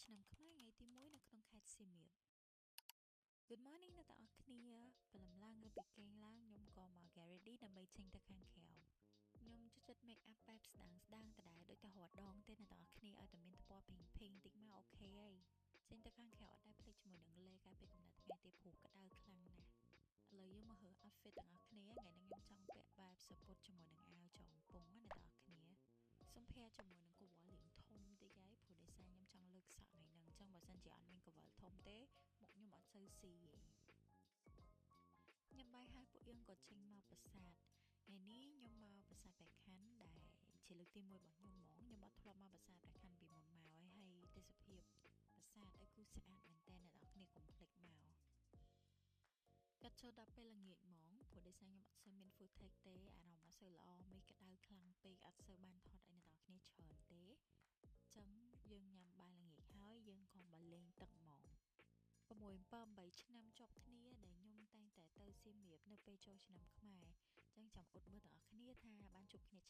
ឆ្នាំខ្មែរថ្ងៃទី1នៅក្នុងខេត្តសៀមរាប Good morning អ្នកទាំងអស់គ្នាព្រលឹមឡើងងើបពីគេងឡើងខ្ញុំក៏មក get ready ដើម្បីចេញទៅខាងក្រៅខ្ញុំចូលចិត្ត make up បែបស្ដាងស្ដាងដដែលដូចតែរាល់ដងទេអ្នកទាំងអស់គ្នាឲ្យតែមានពណ៌ pink pink តិចមក OK ហើយចេញទៅខាងក្រៅអត់ដែលភ្លេចជាមួយនឹងលេកាលពេលកំណត់ថ្ងៃទេព្រោះក្តៅខ្លាំងណាស់ឥឡូវយើងមករើស outfit ទាំងអស់គ្នាថ្ងៃនេះខ្ញុំចង់ពាក់បែបសំពត់ជាមួយនឹងអាវចងពងណាអ្នកទាំងអស់គ្នាសុំ pair ជាមួយនឹងកវលរៀងធំតិចហើយព្រោះដោយសារខ្ញុំចង់លើកសក់ថ្ងៃហ្នឹងអញ្ចឹងបើសិនជាអត់មានកវលធំទេមុខខ្ញុំអត់សូវស៊ីទេញ៉ាំបាយហើយពួកយើងក៏ចេញមកប្រាសាទថ្ងៃនេះខ្ញុំមកប្រាសាទព្រះខ័នដែលជាលើកទី1របស់ខ្ញុំហ្មងខ្ញុំអត់ធ្លាប់មកប្រាសាទព្រះខ័នពីមុនមកហើយហើយទេសភាពប្រាសាទអីគឺស្អាតមែនតើអ្នកនរគ្នាកុំភ្លេចមកកាត់ចូលដល់ពេលល្ងាចហ្មងព្រោះដោយសារខ្ញុំអត់សូវមាន footage ទេអារម្មណ៍អត់សូវល្អមេឃក្តៅខ្លាំងពេកអត់សូវបានថតឲ្យអ្នកនរគ្នាច្រើនទេអញ្ចឹងយើងញ៉ាំបាយល្ងាចហើយយើងក៏មកលេងទឹកហ្មង6 7 8ឆ្នាំជាប់គ្នាដែលខ្ញុំតែងតែទៅសៀមរាបនៅពេលចូលឆ្នាំខ្មែរអញ្ចឹងចាំអ៊ុតមើលទាំងអស់គ្នាថាបានជួបគ្នា